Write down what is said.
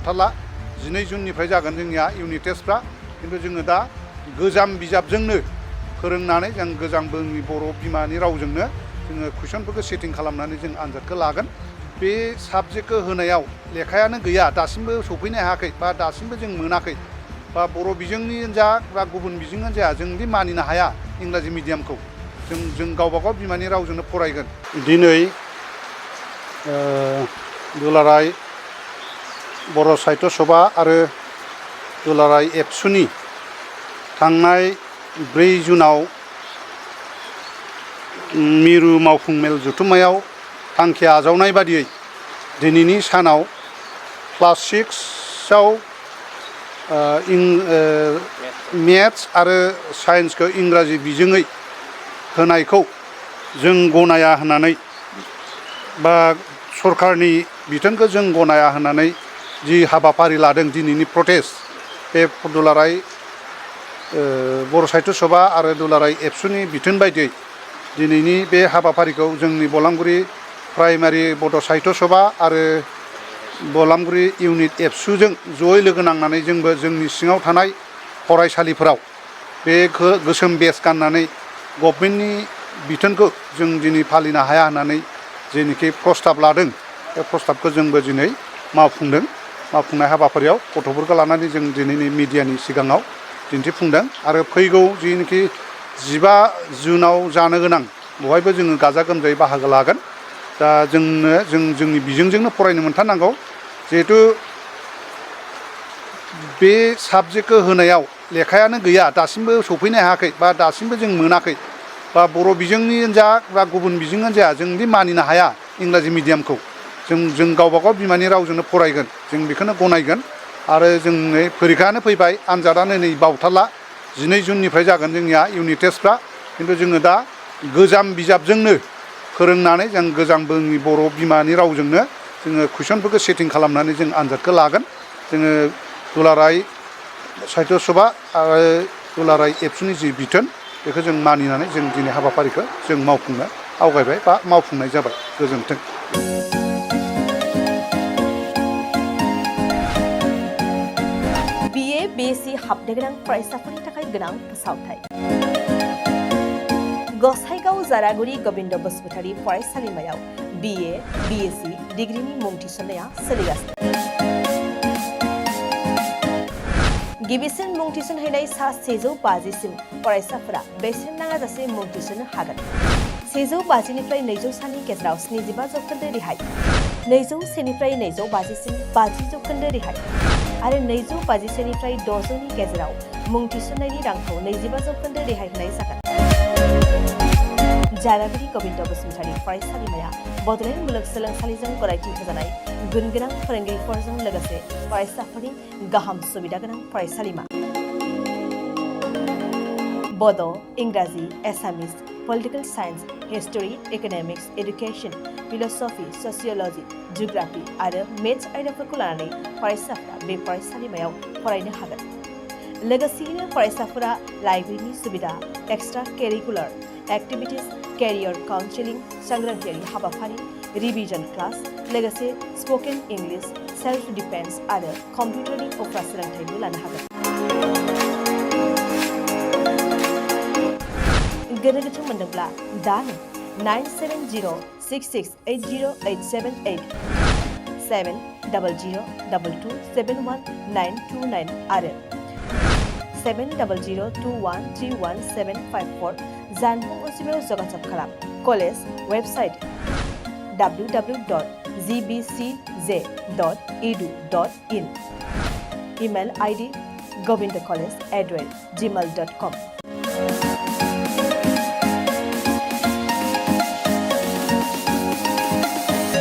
बावथारला 12 जुननिफ्राय जागोन जोंनिया इउनिट टेस्टफ्रा खिन्थु जोङो दा गोजाम बिजाबजोंनो फोरोंनानै जों गोजाम जोंनि बर' बिमानि रावजोंनो जोङो कुइसनफोरखौ सेटिं खालामनानै जों आनजादखौ लागोन बे साबजेक्टखौ होनायाव लेखायानो गैया दासिमबो सफैनो हायाखै बा दासिमबो जों मोनाखै बा बर' बिजोंनि जा बा गुबुन बिजोङानो जाया जों दि मानिनो हाया इंराजि मिडियामखौ जों गावबागाव बिमानि रावजोंनो फरायगोन दिनै दुलाराय बर' साहित्य सभा आरो दुलाराय एबसुनि थांनाय 4 जुनाव मिरु मावफुं मेल जथुम्मायाव थांखि आजावनाय बादियै दिनैनि सानाव क्लास 6 आव मेथ्स आरो साइन्सखौ इंराजि बिजोङै होनायखौ जों गनाया होननानै बा सरकारनि बिथोनखौ जों गनाया होननानै जि हाबाफारि लादों दिनैनि प्रटेस्ट बे दुलाराय बर' साहित्य सभा आरो दुलाराय एबसुनि बिथोन बायदियै दिनैनि बे हाबाफारिखौ जोंनि बलांगुरि प्राइमारि बड' साहित्य सभा आरो बलांगुरि इउनिट एबसुजों जयै लोगो नांनानै जोंबो जोंनि सिङाव थानाय फरायसालिफोराव बे गोसोम बेज गाननानै गभर्नमेन्टनि बिथोनखौ जों दिनै फालिनो हाया होननानै जेनोखि प्रस्ताब लादों बे प्रस्ताबखौ जोंबो दिनै मावफुंनाय हाबाफारियाव गथ'फोरखौ लानानै जों दिनैनि मिडियानि सिगाङाव दिन्थिफुंदों आरो फैगौ जेनोखि 15 जुनाव जानो गोनां बहायबो जोङो गाजा गोमजायै बाहागो लागोन दा जोंनि बिजोंजोंनो फरायनो मोनथारनांगौ जिहेथु बे साबजेक्टखौ होनायाव लेखायानो गैया दासिमबो सफैनो हायाखै बा दासिमबो जों मोनाखै बा बर' बिजोंनि जा बा गुबुन बिजोङानो जाया जों दि मानिनो हाया इंराजि मिडियामखौ जों गावबागाव बिमानि रावजोंनो फरायगोन जों बेखौनो गनायगोन आरो जोंनि फरिखायानो फैबाय आनजादानो नै बावथारला 12 जुननिफ्राय जागोन जोंनिया इउनिट टेस्टफ्रा खिन्थु जोङो दा गोजाम बिजाबजोंनो फोरोंनानै जों गोजाम जोंनि बर' बिमानि रावजोंनो जोङो कुइसनफोरखौ सेटिं खालामनानै जों आनजादखौ लागोन जोङो दुलाराय साहित्य सभा आरो दुलाराय एबसुनि जि बिथोन बेखौ जों मानिनानै जों दिनै हाबाफारिखौ जों मावफुंनो आवगायबाय बा मावफुंनाय जाबाय गोजोन्थों। BA BSc हाबनो गोनां फरायसाफोरनि थाखाय गोनां फोसावथाय गसाइगाव जारागुरि गोविन्द बसुमतारी फरायसालिमायाव BA BSc डिग्रीनि मुं थिसननाया सोलिगासिनो गिबिसिन मुं थिसनहैनाय सा 150 सिम फरायसाफोरा बेसेन नाङाजासे मुं थिसननो हागोन 150 निफ्राय 200 सानि गेजेराव 75% रेहाय 201 निफ्राय 250 सिम 50% रेहाय आरो 250 निफ्राय 600 नि गेजेराव मुं थिसननायनि रांखौ 25% रेहाय होनाय जागोन जारागुरि गोविन्द बसुमतारी फरायसालिमाया बड'लेण्ड मुलुगसोलोंसालिजों गनायथि होजानाय गुनगोनां फोरोंगिरिफोरजों लोगोसे फरायसाफोरनि गाहाम सुबिदा गोनां फरायसालिमा बड', इंराजि, Assamese, political science, history, economics, education, philosophy, sociology, geography आरो मेथ्स आयदाफोरखौ लानानै फरायसाफोरा बे फरायसालिमायाव फरायनो हागोन लोगोसेयैनो फरायसाफोरा लाइब्रेरिनि सुबिदा extra curricular activities career counselling सांग्रांथियारि हाबाफारि रिविजन क्लास लोगोसे स्पोकन इंग्लिश सेल्फ डिफेन्स आरो कम्पिउटारनि उफ्रा सोलोंथायबो लानो हागोन गोनो गोथो मोनदोंब्ला दानो 9706680878 7002271929 आरो 7002131754 जानबुं अनजिमायाव जगाजग खालाम college website www.gbcj.edu.in email ID govindcollege@gmail.com